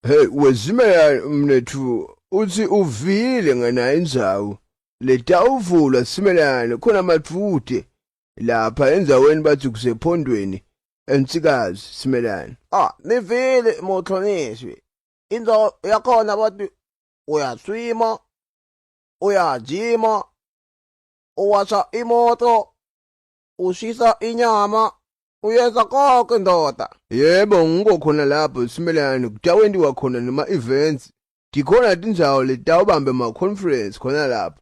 Hey wezimela mnethu uthi uvile ngena indzawo letawuvulwa simelane khona madvude lapha endzaweni bathi kusephondweni ensikazi simelane. Ah, nivile mohlonishwe. Indzawo yakhona bathi uyaswima, uyajima, uwasha imoto, ushisa inyama, uyenza konke ndoda. Yebo ngiko khona lapho simelane kutawentiwa khona noma events. Tikhona tindzawo letawubamba ema conference khona lapho.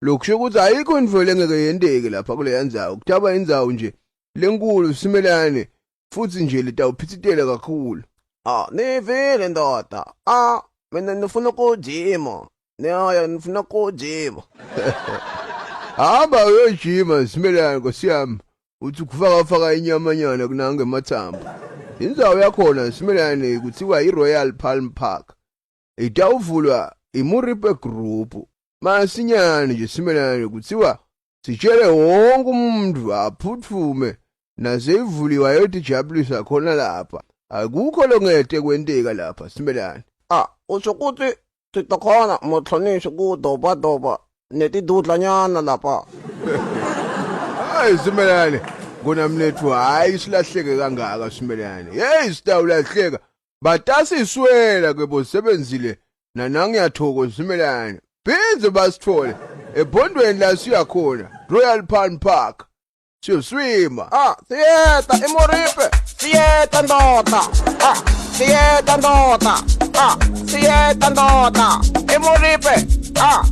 Lokusho ukuthi ayikho intfo lengeke yenteke lapha kuleya ndzawo. Kutawuba indzawo nje lenkulu simelane futhi nje litawuphitsitela kakhulu. Ah, nivile ndoda. Ah, mina ngifuna ukujima. Niyaya ngifuna ukujima. Hamba uyojima simelane nkosi yami. Uthi kufaka faka inyamanyana kunange emathambo. Indzawo yakhona simelane kuthiwa iRoyal Palm Park. Itawuvulwa iMuripe Group. Masinyane nje simelane kuthiwa sitshele wonke umuntu aphuthume naseyivuliwe ayotijabulisa khona lapha. Akukho longete kwenteka lapha simelane. Ah, usho ukuthi sitokhona mohlonishwa kudobadoba netidudlanyana lapha. Hayi simelane kona mlethu hayi silahleke kangaka simelane. Hey sitawulahleka. Batasiswela ke bosebenzile nanangiyathokoza simelane. Phindze basithole ephondweni la siya khona Royal Palm Park. Siyoswima. Ah, siyeta imoripe. Siyeta ndoda. Ah, siyeta ndoda. Ah, siyeta ndoda. Imoripe. Ah.